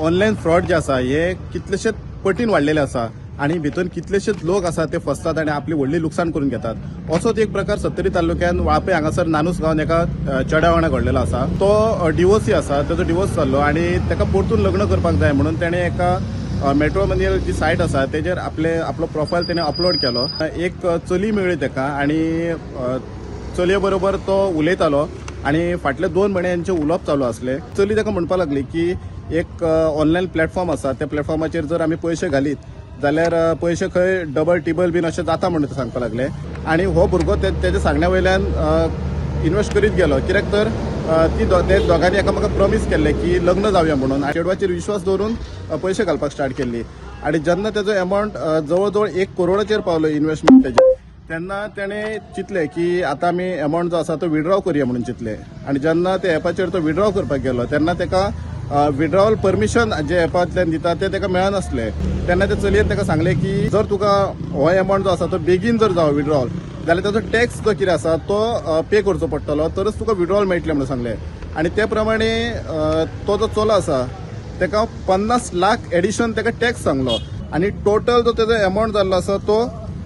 Online fraud जे आसा हे कितलेशेच पटीन वाडलेले आसा आनी भितर कितलेशेच लोक आसा ते फसतात आनी आपली व्हडली लुकसाण करून घेतात. असोच एक प्रकार सत्तरी तालुक्यान वाळपय हांगासर नानूस गांवान एका चेड्या वांगडा घडलेलो आसा. तो डिवोर्सी आसा, ताजो डिवोर्स जाल्लो आनी ताका परतून लग्न करपाक जाय म्हणून तेणें एका मॅट्रोमोनियल जी सायट आसा तेजेर आपले आपलो प्रोफायल तेणें अपलोड केलो. एक चली मेळ्ळी ताका आनी चलये बरोबर तो उलयतालो आनी फाटले 2 म्हयने यांचे उलोवप चालू आसले. चली ताका म्हणपाक लागली की एक ऑनलायन प्लॅटफॉर्म आसा, त्या प्लॅटफॉर्माचेर जर आमी पयशे घालीत जाल्यार पयशे खंय डबल टिबल बीन अशें जाता म्हणून सांगपाक लागले. आनी हो भुरगो तेच्या सांगण्या वयल्यान इन्वेस्ट करीत गेलो, कित्याक तर ती ते दोगांनी एकामेकाक प्रॉमीस केल्लें की लग्न जावया म्हणून. चेडवाचेर विश्वास दवरून पयशे घालपाक स्टार्ट केल्ली आनी जेन्ना तेजो एमावंट जवळ जवळ 1 करोडाचेर पावलो इन्वेस्टमेंट तेजेर, तेन्ना तेणें चिंतलें की आतां आमी एमावंट जो आसा तो विड्रॉ करुया म्हणून चिंतलें. आनी जेन्ना त्या एपाचेर तो विड्रॉ करपाक गेलो तेन्ना ताका विड्रॉवल परमिशन जे एपांतल्यान दिता तें ताका मेळनासलें. तेन्ना ते चलयेन ताका सांगलें की जर तुका हो एमावंट जो आसा तो बेगीन जर जावो विड्रॉवल जाल्यार ताजो टॅक्स जो कितें आसा तो पे करचो पडटलो, तरच तुका विड्रॉवल मेळटलें म्हणून सांगलें. आनी ते प्रमाणे तो जो चलो आसा ताका 50 लाख एडिशन ताका टॅक्स सांगलो आनी टोटल जो ताजो एमावंट जाल्लो आसा तो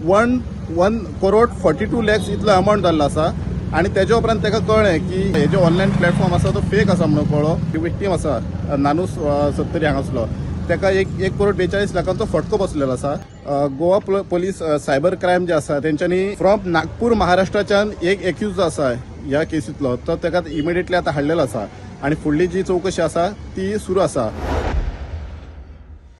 1 करोड 42 लॅक्स इतलो अमावंट जाल्लो आसा. आनी तेज्या उपरांत ताका कळ्ळें की हे जे ऑनलायन प्लॅटफॉर्म आसा तो फेक आसा म्हणून कळ्ळो. विक्टीम आसा नानूस सत्तरी हांगासलो, ताका 1 करोड 42 लाखांचो फटको बसलेलो आसा. गोवा पोलीस सायबर क्रायम जे आसा तेंच्यांनी फ्रॉम नागपूर महाराष्ट्राच्यान एक एक्यूज जो आसा ह्या केसींतलो तो ताका इमिडिएटली आतां हाडलेलो आसा आनी फुडली जी चवकशी आसा ती सुरू आसा.